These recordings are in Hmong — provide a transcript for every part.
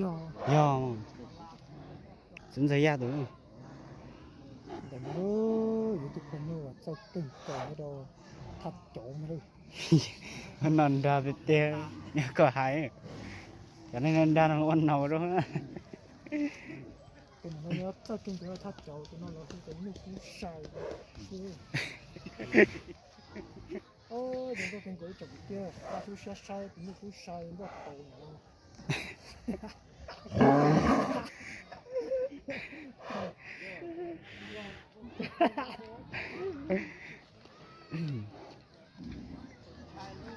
Yog, txiv ntxawg Yaj tus. Ntawm no yuav tus phooj ywg uas txawj kawg nkaus rau thaj cauv no. No nrag tiag tiag, yog kom hais, cov neeg no nrag no ua naus rau. Tus no yog txawj kawg nkaus rau thaj cauv, tus no los hu tias Nyuj Kub Sai. Zoo nkauj kawg nkaus ib tsoom kwv tij, lub siab saib tus Nyuj Kub Sai npaj tau no.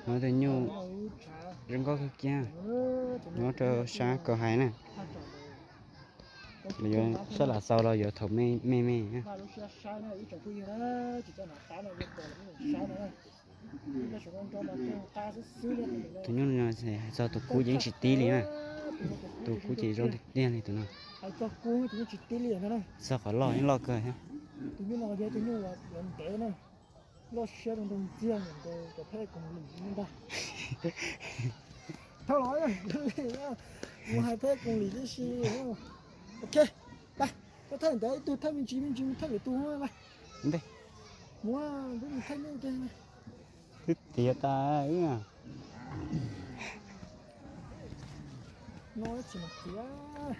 Tus nyuj zoo nkauj kawg kiag, nyob rau sab Kaus Hais na. Yuav sab Lam Xaus los yuav thaum me me. Tus nyuj no hais txog tus kub ces yeej tsis tib li na. Tus kub ces zoo tiag tiag li tus no. Txog qhov loj yeej loj kawg thiab. Loj siab rau nrog ntxiag nkaus cov pheb koos lim ntag. Thauj los, mus hais pheb koos lim tib si. Ok, pab, koj thauj ntawd ib tug, thauj me ntsis me ntsis mus thauj lwm tus. Mus, peb mus thauj nyuj ke. Twb tiav tas wb. No tsis mas tiav.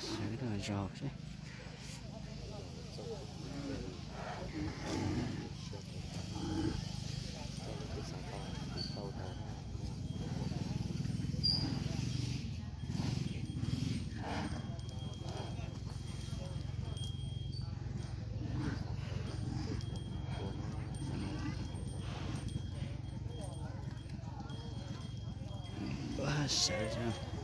Sawv los zov seb. Sawv,